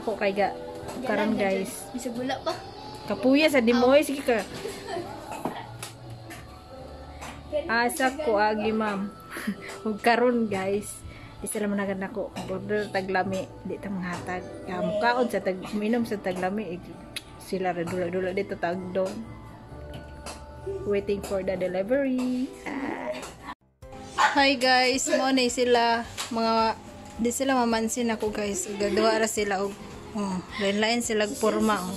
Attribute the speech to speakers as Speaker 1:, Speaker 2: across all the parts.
Speaker 1: nako kay ga karon, guys.
Speaker 2: Bisag wala pa.
Speaker 1: Kapuya sa dimoy, sige ka. Asa ko agi, ma'am. Ug karon, guys, di sila managad nako. Order taglami, di ta manghatag. Mukaon sa tag minom sa taglami, eh, sila ra dula-dula dito tagdong. Waiting for the delivery. Ah. Hi guys, mo ni sila mga di sila mamansin ako, guys. Gaduha ra sila og, oh, lain-lain sila og porma, oh.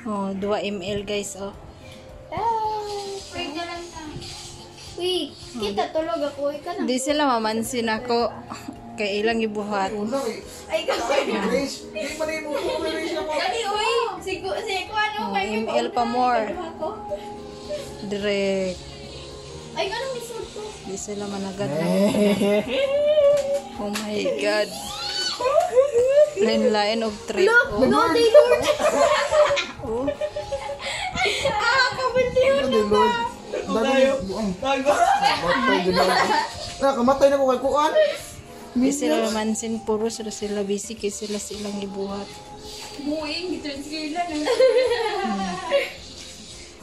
Speaker 1: Oh, 2 ml, guys, oh.
Speaker 2: Wait na lang ta. Uy, kita tulog ako. Ikaw na.
Speaker 1: Di sila mamansin ako kay ilang gibuhat.
Speaker 2: Ay,
Speaker 3: Grace, di pa rin mo Grace ako.
Speaker 2: Dali, uy. Sigo, sigo, ano,
Speaker 1: Oh,
Speaker 2: may
Speaker 1: ML pa more. Direct.
Speaker 2: Ay, ano, may suit ko.
Speaker 1: Di sila managad na. Oh my God. Lain-lain og trip. Oh.
Speaker 2: No, they Lord.
Speaker 1: Oh.
Speaker 2: Ah, kabaliw.
Speaker 3: Ano, Lord? Dali, buang. Matay din ako. Ah, kamatay na ko kay kuan.
Speaker 1: Di sila mamansin. Puro sila sila busy kay sila silang gibuhat.
Speaker 2: Buing, gitransfer lang.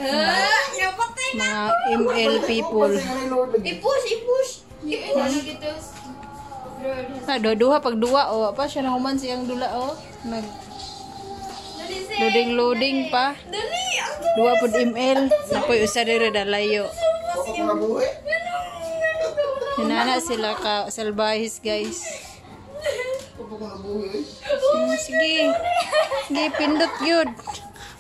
Speaker 2: Ah, napatay na.
Speaker 1: Mga ML people.
Speaker 2: I-push, i-push. I-push.
Speaker 1: Ah, duha pag duwa, oh. Pa siya na human siyang dula, oh. Nag loading loading pa.
Speaker 2: Dali, ang
Speaker 1: Duha pud ML. Napoy usa diri dalayo.
Speaker 3: Ako ko nabuhi.
Speaker 1: Hinana sila ka salbahis, guys.
Speaker 3: Ako ko nabuhi.
Speaker 1: Sige. Sige, pindot yun.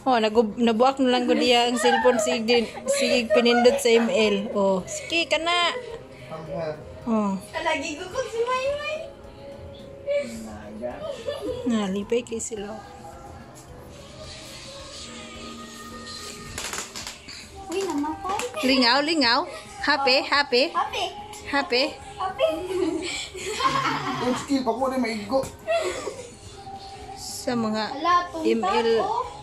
Speaker 1: Oh, nabuak na lang ko diya ang cellphone, sige, sige pinindot sa ML. Oh, sige ka na. Oh,
Speaker 2: Lagi ko kung si Maymay.
Speaker 1: Nalipay kay sila.
Speaker 2: Uy, namatay.
Speaker 1: Lingaw, lingaw. Happy, happy,
Speaker 2: Happy.
Speaker 1: Happy.
Speaker 2: Happy.
Speaker 3: Ang skill pa ko ni maigo.
Speaker 1: Sa mga
Speaker 2: Ala, tumpa
Speaker 1: ML.
Speaker 2: ko.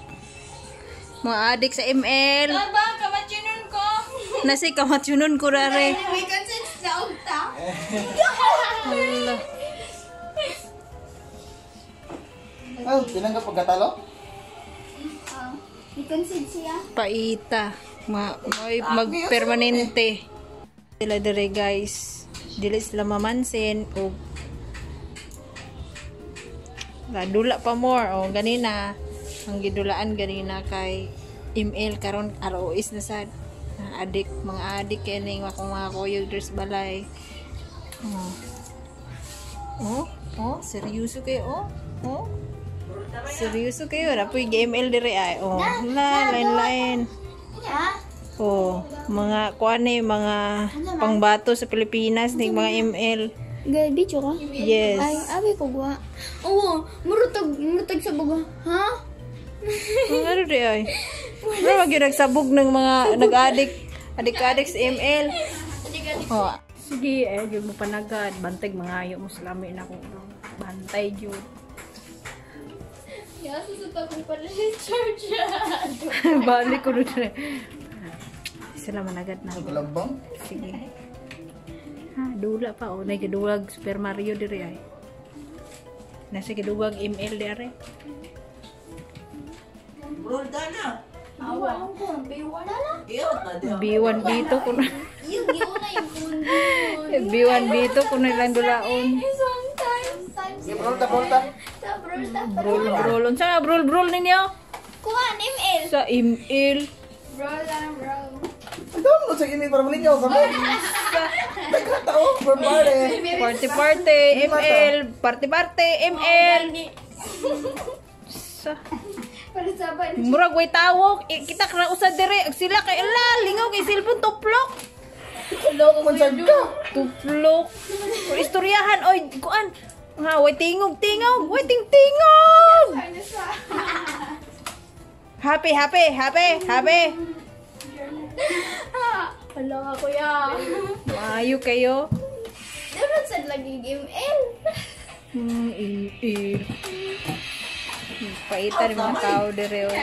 Speaker 1: Mga adik sa ML.
Speaker 2: Ba, kamachinon ko.
Speaker 1: Nasi kamatyunon ko rare.
Speaker 2: May consent na ugta.
Speaker 1: Hala.
Speaker 3: Ah, tinanggap pagkatalo?
Speaker 2: Ah, may consent siya.
Speaker 1: Paita. May magpermanente. Sila dire, guys. Dili sila mamansin o dula pa more. O ganina ang gidulaan ganina kay ML, karon ROS na sad. Adik, mga adik kining akong mga kuyog diri sa balay. Oh. Oh, oh, seryoso kayo, oh. Oh. Seryoso kayo, napoy ML dire ay. Oh, la, lain lain.
Speaker 2: Ha?
Speaker 1: Oh, mga kuan eh, mga pangbato sa Pilipinas ni mga ML.
Speaker 2: Gay, video ka?
Speaker 1: Yes.
Speaker 2: Ay, abi ko gwa. Oo, murutag, murutag sa buga. Ha?
Speaker 1: Mga ano di ay. Pero wag yun nagsabog ng mga nag-addict, adik-adik sa ML. Oh. Sige, eh, yun mo panagad. Bantay mga ayo mo sa lami na ko. Bantay yun.
Speaker 2: Ya, susunod akong pala si charge.
Speaker 1: Balik ko doon. Sila managad na.
Speaker 3: Kalabang.
Speaker 1: Sige. Ha, dula pa. O, nagduwag Super Mario diri ay. Nasa giduwag ML diri.
Speaker 2: Awa ko, wala na.
Speaker 1: B1 B2 kuno.
Speaker 2: Yung giuna yung phone.
Speaker 1: B1 B2 kuno ilang dulaon.
Speaker 2: Sometimes, sometimes.
Speaker 3: Sige, brawl ta, brawl ta.
Speaker 2: Sa brawl ta.
Speaker 1: Brawl brawl. Unsa nga brawl brawl ninyo?
Speaker 2: Kuha, ML.
Speaker 1: Sa ML.
Speaker 2: Brawl lang, brawl.
Speaker 3: Download sa email para malingaw kami. Nagkatao, for party.
Speaker 1: Party party ML, party party ML. Sa
Speaker 2: Para sa ba?
Speaker 1: Murag way tawog, eh, kita kra usa dire, ag sila kay ala lingaw kay cellphone tuplok.
Speaker 3: Loko man sad ka.
Speaker 1: Tuplok. O, istoryahan oy kuan. Nga way tingog tingog, way ting tingog. Happy happy happy happy.
Speaker 2: Hala ka, kuya.
Speaker 1: Maayo kayo.
Speaker 2: Dapat sad lagi ML.
Speaker 1: Eh. Paita ni mga tao dire. Oh.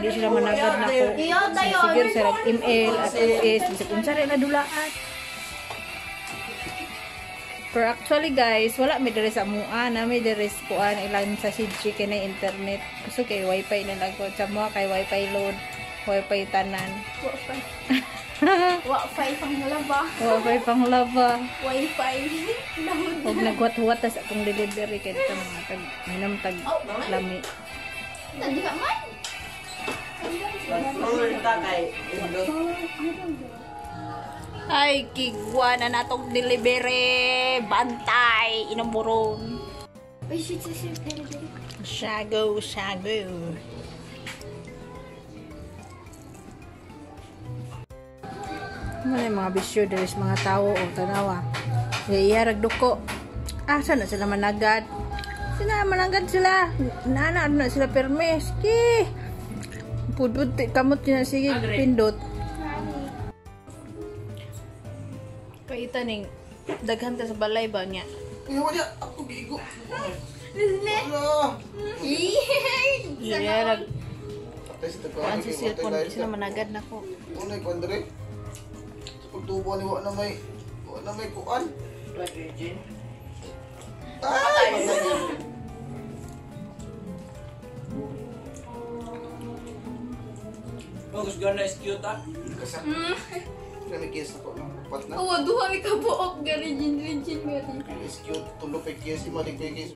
Speaker 1: Di sila managad na ko. Siguro sila ML at OS. Bisag unsa rin na dulaan. Pero actually guys, wala mi diri sa mua, na mi diri sa kuan ilang sa CG kay na internet. Gusto kay wifi na lang ko. Sa mua kay wifi load, wifi tanan.
Speaker 2: Wi-Fi. Wi-Fi pang laba.
Speaker 1: Wifi pang laba.
Speaker 2: Wi-Fi. Load.
Speaker 1: Huwag nagwat-huwat tas akong delivery kay dito mga tag minom tag lami.
Speaker 2: Nadi ka man.
Speaker 1: Ay, kigwa na natong delivery. Bantay, inumburong.
Speaker 2: Uy, shit, shit, shit. Dali, dali.
Speaker 1: Shago, shago. Ano yung mga bisyo diri sa mga tao o tanawa. Iya ragduko. Ah, sana sila managad? Sila managad sila. Nana na sila perme. Sige. Pudpud kamot niya sige pindot. Kaita ning daghan ta sa balay ba niya.
Speaker 3: Eh, wala. Ako giigo. Wala.
Speaker 1: Iya rag
Speaker 3: Patay sa tagkuhan.
Speaker 1: kuan sa cellphone di sila managad nako.
Speaker 3: Unay ko, Andre. Sa pagtubo ni wa na may kuan. Ay, patay.
Speaker 4: Oh, gusto na is cute ah.
Speaker 3: Kasa. Kami kiss na ko lang. Upat na.
Speaker 2: Oh, duha mi ka buok gari jin jin gari.
Speaker 3: Is cute. Tulo pa kiss. Imalik pa kiss.